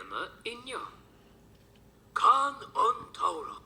mbliana inniu. Can an t-amhrán.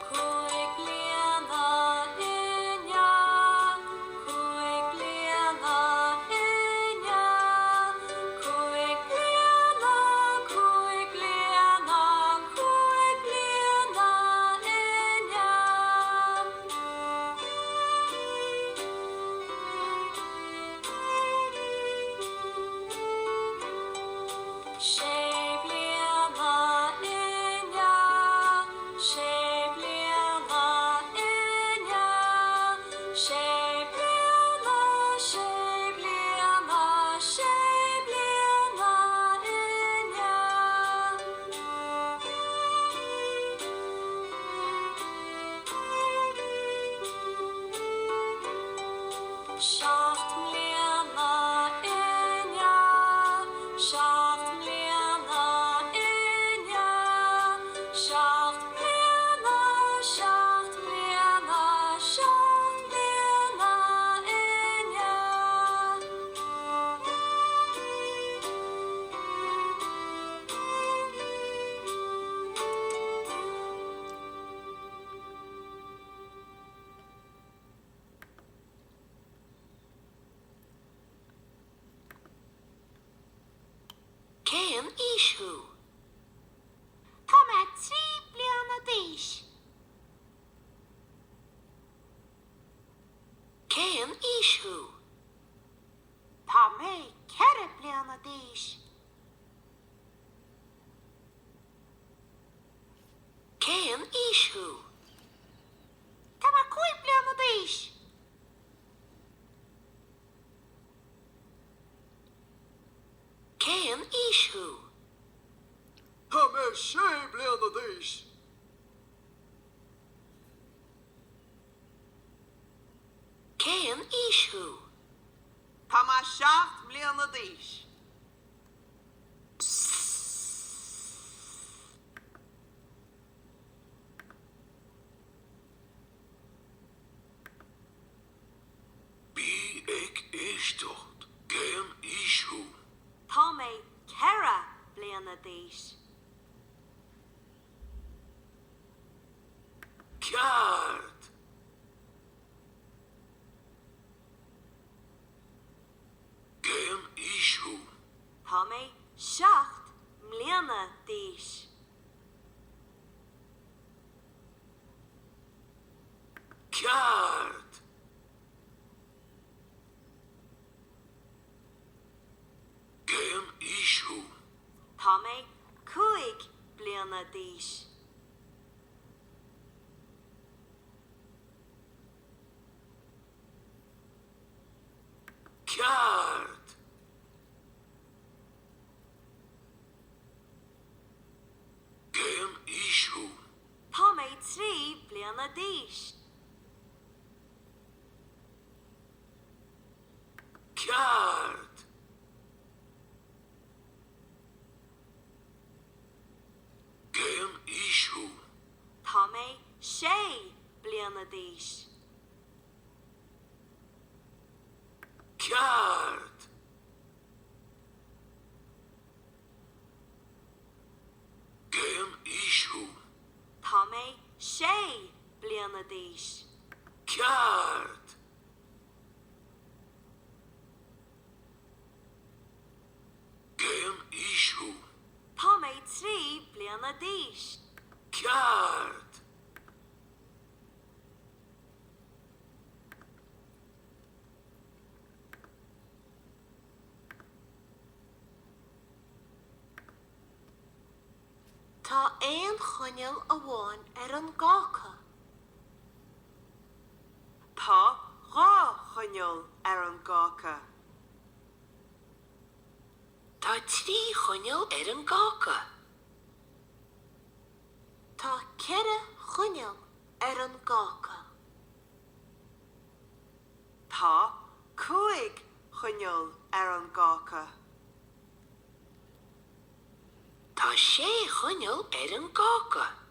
4 bliana inniu, 4 bliana inniu, 4 bliana, 4 bliana, 4 bliana inniu. 5 bliana inniu, 5 bliana inniu, 5 bliana, 5 bliana, 5 bliana inniu. Sé bliana inniu, sé bliana inniu, sé bliana, sé bliana, sé bliana inniu. 7 mbliana inniu, 7 mbliana inniu, 7 mbliana, 7 mbliana, 7 mbliana inniu. Cén aois thú? Tá mé 3 bliana d'aois. Cén aois thú? Tá mé 4 bliana d'aois. Cén aois thú? Tá mé 5 bliana d'aois. Cén aois thú? Tá mé 6 bliana d'aois. Cén aois thú? Tá mé 7 mbliana d'aois. Bí ag éisteacht. Cén aois thú? Tá mé 4 bliana d'aois. Ceart! Cén aois thú? Tá mé 7 mbliana d'aois. Ceart! Cén aois thú? Tá mé 5 bliana d'aois. Ceart! Cén aois thú? Tá mé 3 bliana d'aois. Ceart! Cén aois thú? Tá mé 6 bliana d'aois. Ceart! Cén aois thú? Tá mé 6 bliana d'aois. Ceart! Cén aois thú? Tá mé 3 bliana d'aois. Ceart! Tá aon choinneal amháin ar an gcáca. Tá dhá choinneal ar an gcáca. Tá trí choinneal ar an gcáca. Tá ceithre choinneal ar an gcáca. Tá cúig choinneal ar an gcáca. Tá sé choinneal ar an gcáca.